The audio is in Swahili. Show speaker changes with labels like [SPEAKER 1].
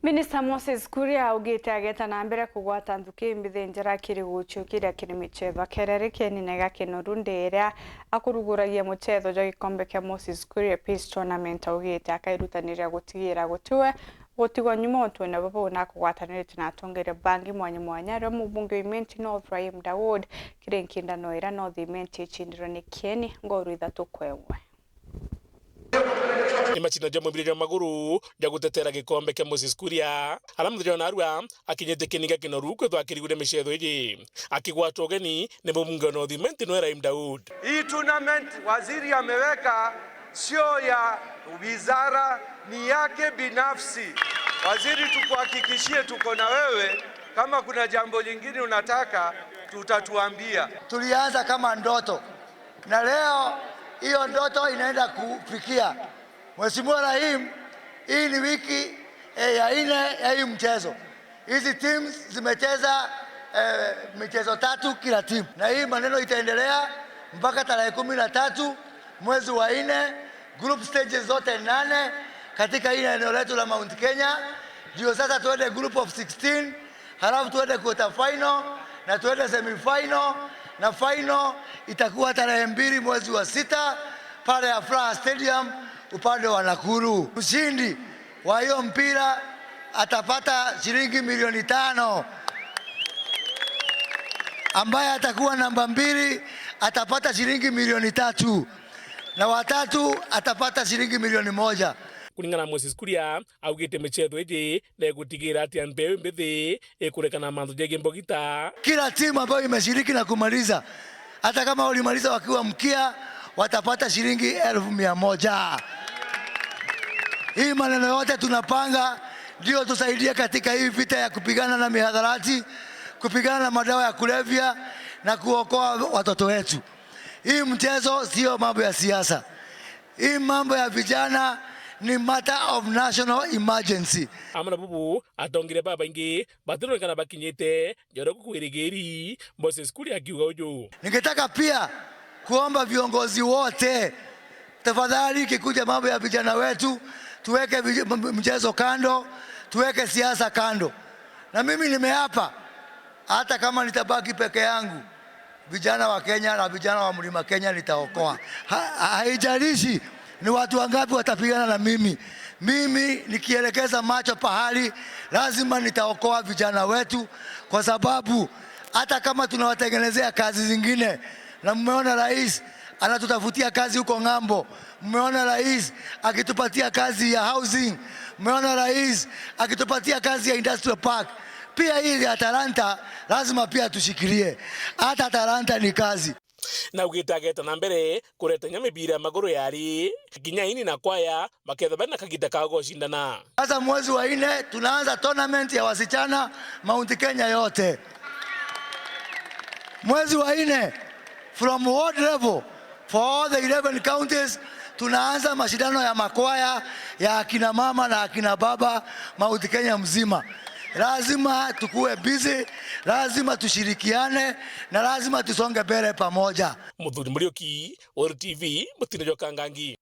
[SPEAKER 1] Minister Moses Kuria augite ageta na mbere kugwata nthuki mbithi njera kiri guchio kiria kiri michetho kerere kienine ga kinoru ndiria akuruguragia muchetho jwa gikombe kia Moses Kuria Peace Tournament. Augite akairutaniria gutigira gutiwe gutigwa nyuma otwena babo na kugwatanirite na atongoria bangi mwanya mwanya ario mubunge wa Imenti North Rahim Daud kiri nkindano ira North Imenti ichindirwe ni Kieni ngoru 3-1.
[SPEAKER 2] Ni macindano ja mubira jwa maguru ja gutetera gikombe kia Moses Kuria aria muthenya wa narua akinyite kiniga kinoru kwithwa akiriguria micetho iji akigwatwo ugeni ni mubunge wa North Imenti no Rahim Daud.
[SPEAKER 3] Hii tournament waziri ameweka sio ya wizara, ni yake binafsi. Waziri, tukuhakikishie tuko na wewe. Kama kuna jambo lingine unataka tutatuambia.
[SPEAKER 4] Tulianza kama ndoto na leo hiyo ndoto inaenda kufikia. Mheshimiwa Rahim, hii ni wiki ya 4 ya hii mchezo. Hizi teams zimecheza michezo 3 kila timu, na hii maneno itaendelea mpaka tarehe 13 mwezi wa 4, group stages zote 8 katika hii eneo letu la Mount Kenya. Ndio sasa tuende group of 16, halafu tuende quarter final na tuende semi final, na final itakuwa tarehe 2 mwezi wa 6 pale Afraha Stadium upande wa Nakuru. Mshindi wa hiyo mpira atapata shilingi milioni 5. Ambaye atakuwa namba 2 atapata shilingi milioni 3, na watatu atapata shilingi milioni 1.
[SPEAKER 2] Kulingana na Moses Kuria augite michetho iji negutigira atia mbeu mbithi ikurekana manthu jegi mbogita.
[SPEAKER 4] Kila timu ambayo imeshiriki na kumaliza, hata kama walimaliza wakiwa mkia, watapata shilingi 100,000. Hii maneno yote tunapanga ndio tusaidie katika hii vita ya kupigana na mihadharati, kupigana na madawa ya kulevya na kuokoa watoto wetu. Hii mchezo sio mambo ya siasa. Hii mambo ya vijana ni matter of national emergency.
[SPEAKER 2] Amana bubu atongire baba ingi batironekana bakinyite njoro kukwirigiri. Moses Kuria akiuga uju.
[SPEAKER 4] Ningetaka pia kuomba viongozi wote, tafadhali ikikuja mambo ya vijana wetu tuweke mchezo kando, tuweke siasa kando. Na mimi nimeapa hata kama nitabaki peke yangu, vijana wa Kenya na vijana wa Mlima Kenya nitaokoa. Haijalishi ni watu wangapi watapigana na mimi. Mimi nikielekeza macho pahali lazima nitaokoa vijana wetu, kwa sababu hata kama tunawatengenezea kazi zingine, na mmeona rais anatutafutia kazi huko ng'ambo, mmeona rais akitupatia kazi ya housing, mmeona rais akitupatia kazi ya industrial park. Pia hii ya talanta lazima pia tushikilie, hata talanta ni kazi.
[SPEAKER 2] Na ugitageta na mbere kureta nya mibira maguru yari nginya ini na kwaya maketha bana kagita ka gucindana.
[SPEAKER 4] Sasa mwezi wa 4 tunaanza tournament ya wasichana Mount Kenya yote. Mwezi wa 4 from world level for all the 11 counties tunaanza mashindano ya makwaya ya akina mama na akina baba Mount Kenya mzima. Lazima tukue busy, lazima tushirikiane na lazima tusonge mbele pamoja.
[SPEAKER 2] Muthuri Muriuki, World TV, Mutino Kangangi.